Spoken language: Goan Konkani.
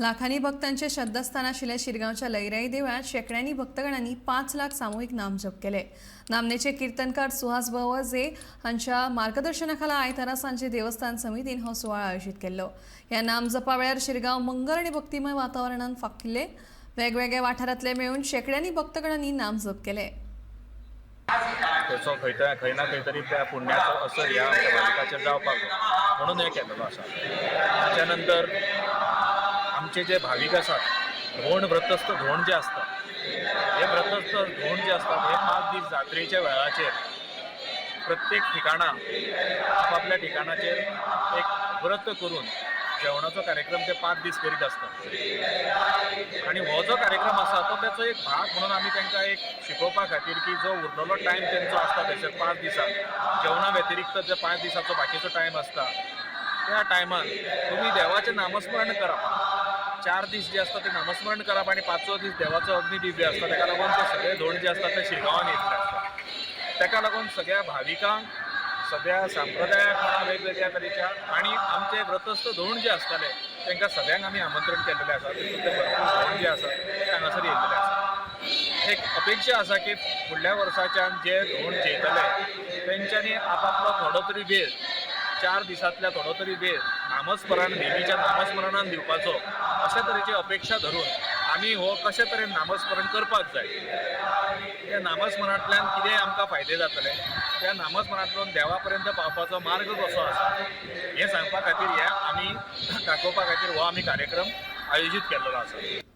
लाखांनी भक्तांचे श्रद्धास्थान आशिल्ल्या शिरगांवच्या लयराई देवळात शेंकड्यांनी भक्तगणांनी 5 लाख सामुहीक नामजप केले. नामनेचे कीर्तनकार सुहास बवजे हांच्या मार्गदर्शनाखाला आयतारा सांजे देवस्थान समितीन हो सुवाळो आयोजीत केल्लो. ह्या नामजपा वेळार शिरगांव मंगल आनी भक्तिमय वातावरणान फाकिल्ले. वेगवेगळ्या वाठारांतले मेळून शेंकड्यांनी भक्तगणांनी नामजप केले. तेचो खंय तर खंय ना खंय तरी त्या पुण्याचो असर ह्या आमच्या भाविकाचेर जावपाक जाय म्हणून हें केल्लेलो आसा. ताच्या नंतर आमचे जे भावीक आसात, धोंड, व्रतस्थ धोंड जे आसतात, हे व्रतस्थ धोंड जे आसतात, हे 5 दीस जात्रेच्या वेळाचेर प्रत्येक ठिकाणा आपापल्या ठिकाणाचेर एक व्रत करून जेवणाचो कार्यक्रम ते 5 दीस करीत आसतात. आनी हो जो कार्यक्रम आसा तो तेचो एक भाग म्हणून आमी तांकां एक शिकोवपा खातीर की जो उरलेलो टायम तेंचो आसता थंयसर 5 दिसांक, जेवणा व्यतिरिक्त जे 5 दिसाचो बाकीचो टायम आसता, त्या टायमान तुमी देवाचें नामस्मरण करप. 4 दीस जे आसता ते नामस्मरण करप आनी पांचवो दीस देवाचो अग्निदिव्य आसता. ताका लागून ते सगळे धोंड जे आसता ते शिरगांवान येतले आसता. ताका लागून सगळ्या भाविकांक, सगळ्या संप्रदायाक म्हणा, वेगवेगळ्या तरेच्या आनी आमचे व्रतस्थ धोंड जे आसताले तांकां सगळ्यांक आमी आमंत्रण केल्लेलें आसा. तितूंतले भरपूर धोंड जे आसा ते हांगासर येयल्लेले आसा. एक अपेक्षा आसा की फुडल्या वर्साच्यान जे धोंड जेयतले तेंच्यांनी आपापलो थोडो तरी वेळ, 4 दिसांतल्या थोडो तरी वेळ नामस्मरण, देवीच्या नामस्मरणान दिवपाचो, अशा तरेची अपेक्षा धरून आमी हो कशे तरेन नामस्मरण करपाक जाय, त्या नामस्मरणांतल्यान कितें आमकां फायदे जातले, त्या नामस्मरणांतल्यान देवा पर्यंत पावपाचो मार्ग कसो आसा, हें सांगपा खातीर, हें आमी दाखोवपा खातीर हो आमी कार्यक्रम आयोजीत केल्लो आसा.